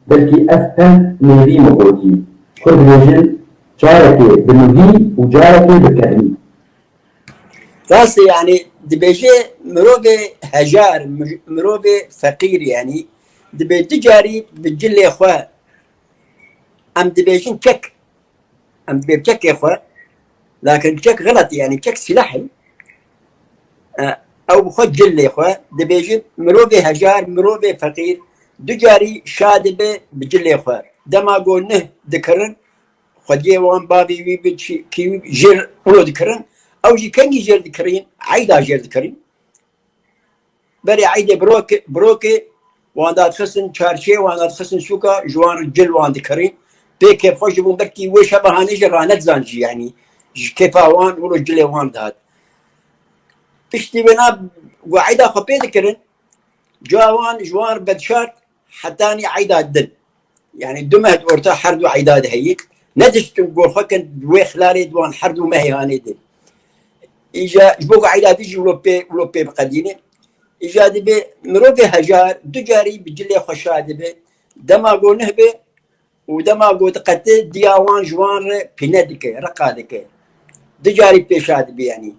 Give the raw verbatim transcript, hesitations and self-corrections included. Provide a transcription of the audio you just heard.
Belkî ev peh nêvî min gotî. Kur dibêjin, carekê bi nuhî û carekê bi kehnî. Rast e, yanî dibêje mirovê hejar, mir- mirovê feqîr, yanî dibê du carî bi cilê xwe, em dibêjin kek, em dibê bi kekê xwe, lakin kek xelet e, yanî kek sîlah e. E, ew bi xwe cilê xwe dibêje mirovê hejar, mirovê feqîr, du carî şa dibe bi cilê xwe. Dema ku nuh dikirin, xwediyê wan, bavê wî bi çi- kî wî jêr wilo dikirin, ew jî kengî jêr dikirîn, eyda jêr dikirîn. Berê eydê birokê, birokê wan dadixistin çarşê, wan dadixistin sûka, ji wan re cil wan dikirîn. Pê kêfxweş dibûn, belkî wê şeva hanê jî ranedizan jî, yanî ji kêfa wan wilo cilê wan dihat. Piştî wêna ku eyda xwe pê dikirin, ca wan ji wan re vedişart hetanî eyda din. Yanî du meh di orta her du eyda de heye. Nediştin ku xwe kin wê xilalê di wan her du mehê hanê de. Îja ji bo ku eyda din jî wilo pê, wilo pê biqedîne. Îja dibê mirovê hejar du carî bi cilê xwe şa dibe. Dema ku nuh be û dema ku diqete diya wan ji wan re pîne dike, reqa dike. Du carî pê şa dibe yanî.